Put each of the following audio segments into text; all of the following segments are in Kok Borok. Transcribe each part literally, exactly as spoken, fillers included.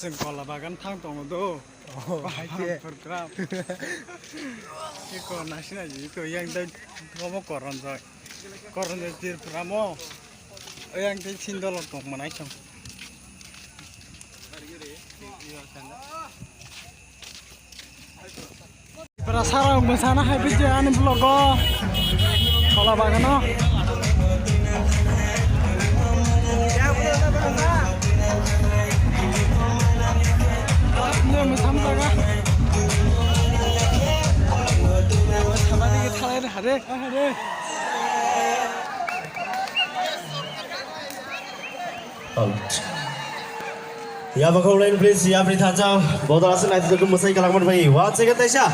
Chwng kola bagan thang tongo do. Oh, hai khe. Program. Iko nasina ji, iko yang dai omo Koronjoy. Koronjoy Tripura mo. Yang dai sindolo tong manai chong. Pura sara mosana hai video ani vlog o. Kola bagano. Ini mosam jaga. Sama dikit thalai hare. Hare. Out. Yabakau line please, yapri thacha, bodol ase naithotok mwsai kalangmani bai. Wa chega taisa.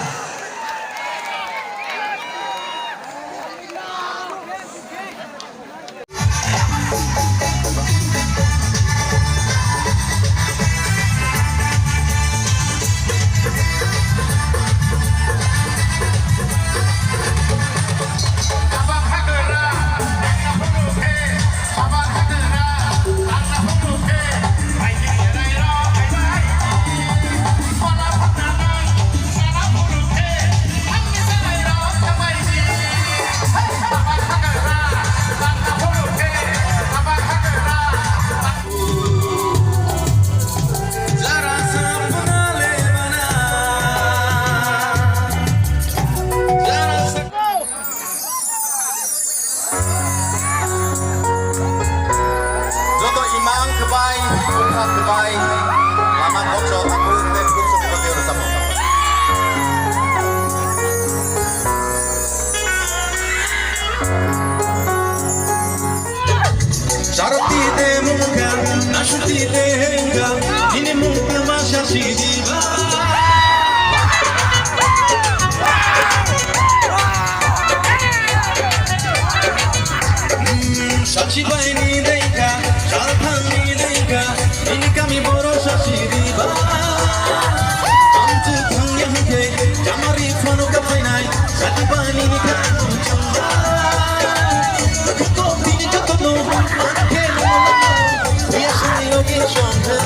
Joto imang kwbai, bwkha kwbai, lama kocho, aku tei bukhuksuni bagwi rwchapmung. Charoti te mungkha, nasuti te hengkha, nini mungkha ma sasi diba. Sachi bai ni dengkha, salthang ni dengkha, nini kami boro sasi diba. Amchu thangya hingkhe, jamari phano kapainai, sati bani ni kanu chungba. Koko tini jotono, angke no, biya sani ogi chonghe.